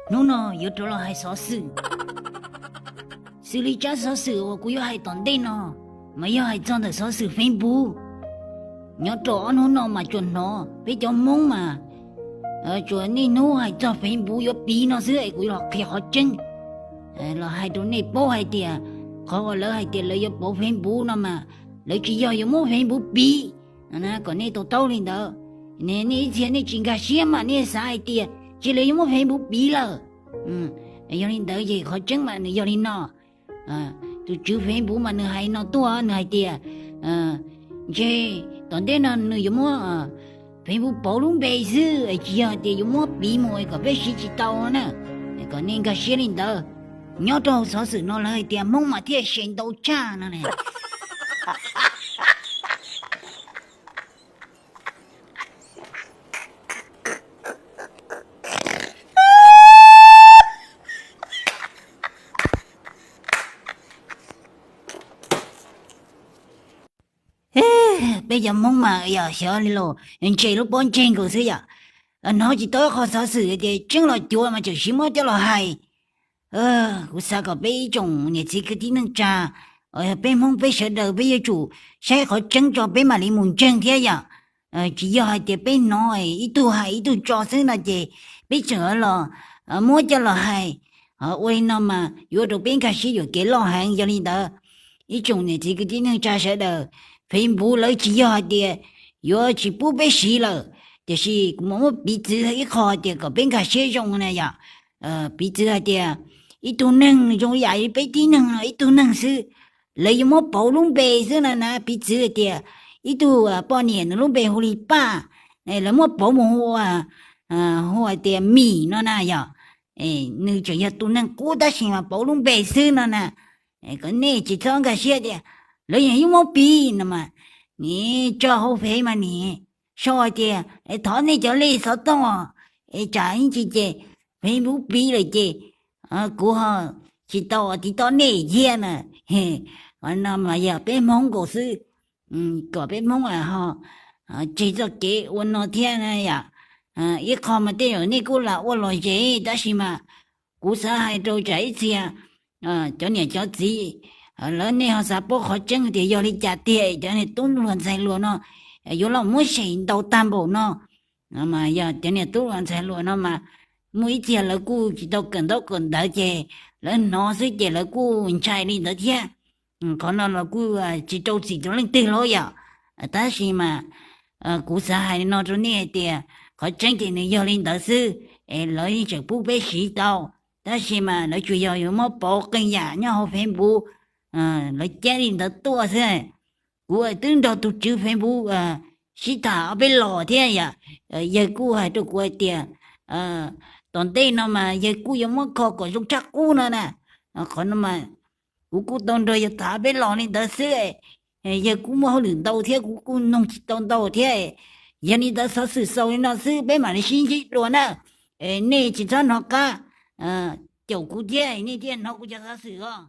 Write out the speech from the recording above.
Hnub no yuav rov los hais xov xwm. Xws li tsab xov xwm uas kuv yuav hais tom ntej no, mas yog hais txog ntawm xov xwm Facebook. Nyob rau ob hnub no mas tsuas hnov peb cov Hmoob mas tsuas niaj hnub hais txog Facebook yuav piv no xwb es kuv los qhia qhov tseeb los hais rau nej paub hais tias qhov uas lawv hais tias lawv yuav pauv Facebook no mas lawv tsis yog yuav muab Facebook piv no na, kom nej to taub li ntawd. Nej ib txhia nej tsis nkag siab mas nej xav hais tias ces lawv yuav muab Facebook piv lawm. Yog li ntawd ces qhov tseeb mas nws yog li no. Tus tswv Facebook mas nws hais no tuaj, nws hais tias ntshe tom ntej no nws yuav muab Facebook pauv lub npe xwb, tsis yog tias yuav muab piv mus kom peb siv tsis tau na. Kom nej nkag siab li ntawd. Nyob rau hauv xov xwm no lawv hais tias Hmoob mas thiaj se ntau tshaj no ne. Peb cov Hmoob mas yog xyov li los ntshe lub pob ntseg nkaus xwb yom. Hnov tsis tau ib qho xov xwm tias tseeb los cuav mas tseem siv muab coj los hais. Kuv xav kom peb ib tsoom niam txiv kwv tij neej tsa, peb Hmoob peb sawv daws peb yuav tsum saib qhov tseeb tso peb mam li mus ntseeg thiab yom. Tsis yog hais tias peb hnov ib tug hais ib tug tso xwb no ces peb tseem los muab coj los hais. Ua li no mas yuav ua rau peb nkag siab yuam kev loj heev. Yog li ntawd, ib tsoom niam txiv kwv tij neej tsa sawv daws, Facebook lawv tsis yog hais tias yuav tsis pub peb siv lawm, tiam sis kuv mam muab piv txwv ib qho tias kom peb nkag siab zoo na yom. Piv txwv hais tias ib tug neeg zoo yam li peb tib neeg no ib tug neeg xwb, lawv yuav muab pauv lub npe xwb no na. Piv txwv hais tias ib tug poj niam nws lub npe hu li Paj, lawv muab pauv mus hu, hu hais tias Mim no na yom. Nws tseem yog tus neeg qub tab sis mas pauv lub npe xwb no na. Kom nej tsis txhob nkag siab tias lawv yeej yuav muab piv no mas, nim tso hauv Fev mas nim sau hais tias thov nej cov lej xov tooj es tsam ib ntsis ces Facebook piv lawm ces kuv ho tsis tau tiv toj nej thiab na. Qhov no mas yog peb Hmoob nkaus xwb, kom peb Hmoob ho tseg txoj kev ua no thiab na yom. Ib qho mas tej zaum nej kuj lam ua lom zem tab sis mas kuv xav hais rau tsam ib txhia cov niam cov txiv lawv nej ho xav paub qhov tseeb tias yog li cas tiag cov niag tub hluas ntxhais hluas no yuav los muab seem ntau tag npaum no. Mas yog cov niag tub hluas ntxhais hluas no mas muaj ib txhia lawv kuj tsis tau kawm ntaub kawm ntawv ces lawv hnov xwb ces lawv kuj ntshai li ntawd thiab. Qhov no los kuj tsis rau txim rau leej twg los yom. Tab sis mas kuv xav hais no rau nej hais tias qhov tseeb ces nws yog li ntawd xwb, es lawv yeej tseem pub peb siv tau, tab sis mas lawv tsuas yog yuav muab pauv qee yam nyob hauv Facebook, lawv cab li ntawd tuaj xwb. Kuv twb nrog tus tswv Facebook sib tham ob peb los thiab yom. Yawg kuj hais rau kuv hais tias tom ntej no mas yawg kuj yuav muab kho kom zoo tshaj qub no na. Qhov no mas kuv kuj tau nrog yawg tham ob peb los li ntawd xwb. Yawg kuj muaj hauj lwm ntau thiab kuv kuj noog tsis tau ntau thiab. Yog li ntawd xov xwm xaus li no xwb peb mam li sib ntsib dua na. Nej tsis txhob hnov qab, caum kuv thiab nej thiaj hnov kuv cov xov xwm os.